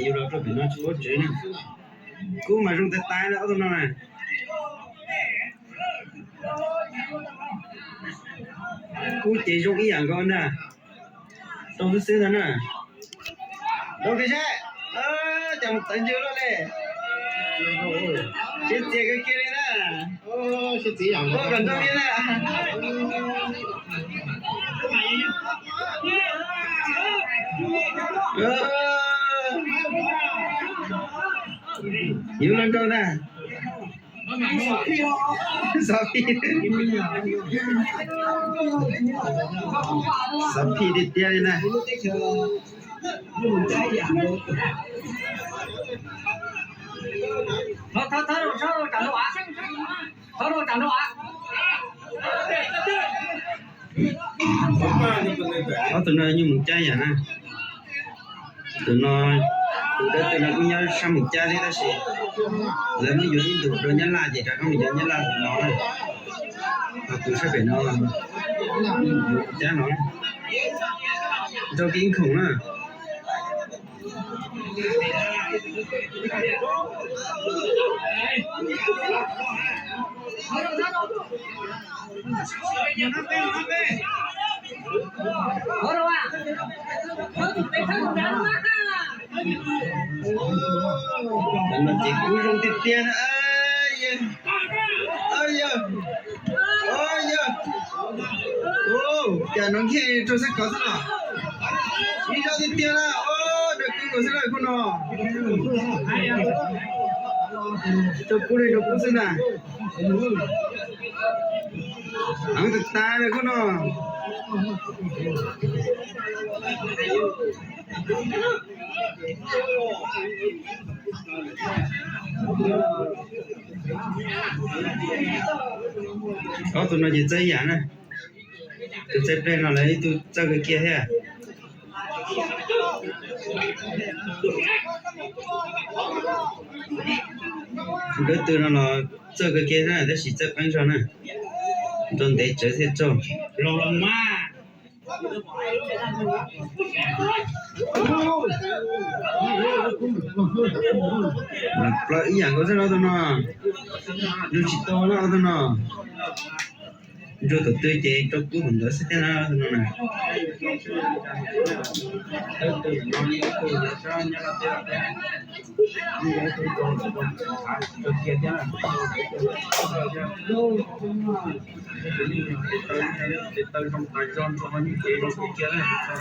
Yus los rau pem no tsis paub tsev na. Kub mas zoo tas tas na ob tug no na. Kub ces zoo ib yam nkaus ntag. Rau xwb xwb ntag na. Rau kiag saib. Cas mus tawv ncw luaj li. Siab txias kawg kiag li na. Ua kom nrau li na. Yuav luag nrau ntag. Xov phij, xov phij tiag tiag li na. Ob tug no nyuj mus cab yam na. Tus no, tus dawb tus no kuj nyob sab mus cab thiab tab sis lawv muab yuav ib ntus rau nyab laj ces rov qab mus yuav nyab laj tus no na. Ho tus sab pem no cab no, rau kev ib khoom na. Cov no ces kub zoo tiag tiag na. Yog, yog, cas no nkiag rau sab kov xwb no. Ib zaug tiag tiag na, rau kub nkaus xwb na khub no. Rau kub li rau kub xwb na. Heev tas tas li khub no. Ob tug no ces txawj yam na. Tus txawj pleg no lawv ib tug txawj kawg kiag thiab. Dawb tw no los txawj kawg kiag na tab sis txawj qeeb zog na. Nrau ntev tsawv thiaj tsaug. Los plaws ib yam nkaus xwb ob tug no. Nrau tsis tau na ob tug no. Nrau tus twg ces rau kub tus ntawd xwb thiab na ob tug no na.